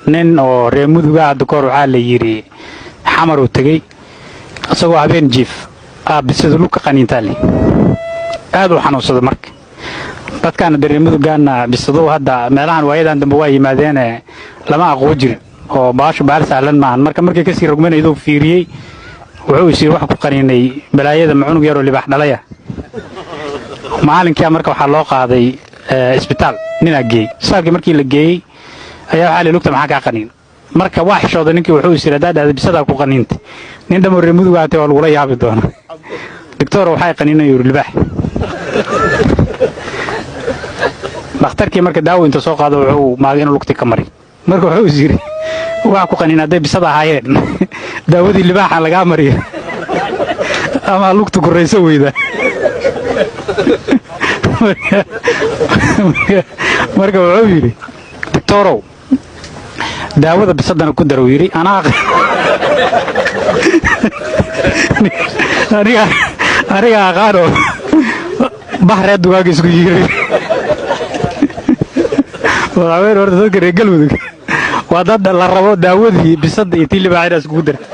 Nin oo reer Muduga hadda kahor waxaa la yidhi Xamar uu tegey, isagoo habeen jiif aabbisada lug ka qaniintaa leh, aad u xanuunsada. Marka dadkaana reer Mudugaana bisadow hadda meelahan waayadan dambe waa yimaadeene lama aqoon jirin oo baashu baal sahlan maahan. Marka markay kasii rogmanayduu fiiriyey, wuxuu is yidhi wax ku qaniinay balaayada ma cunug yaroo libaax dhalaya. Maalinkia marka waxaa loo qaaday isbitaal, ninaa geeyey isbitaalkii. Markii la geeyey ayaa waxaa la lugta maxaa kaa qaniin? Marka waa xishooday ninkii, wuxuu is yidhi haddaa dhahda bisadaa ku qaniintay, nin dhamoo reer Mudug aatay waa lagula yaabi doonaa. Doctor, waxay qaniinay yuri libaax. Dhakhtarkii marka daawo inta soo qaado wuxuu maagay inuu lugti ka mari. Marka wuxuu is yidhi wax ku qaniin hadday bisada ahaayeen, daawadii libaaxa lagaa mariyo ama lugta korrayso weyda. Marka wuxuu yidhi doctorow, daawada bisadana ku dar, uu yidhi anaa aniga aniga aqaano bah reer dugaaga isku yiray. Madaxweyne, horta dadka reer Galmudug waa dad la rabo daawadii bisada iyo tii libaaxa inaad iskugu darta.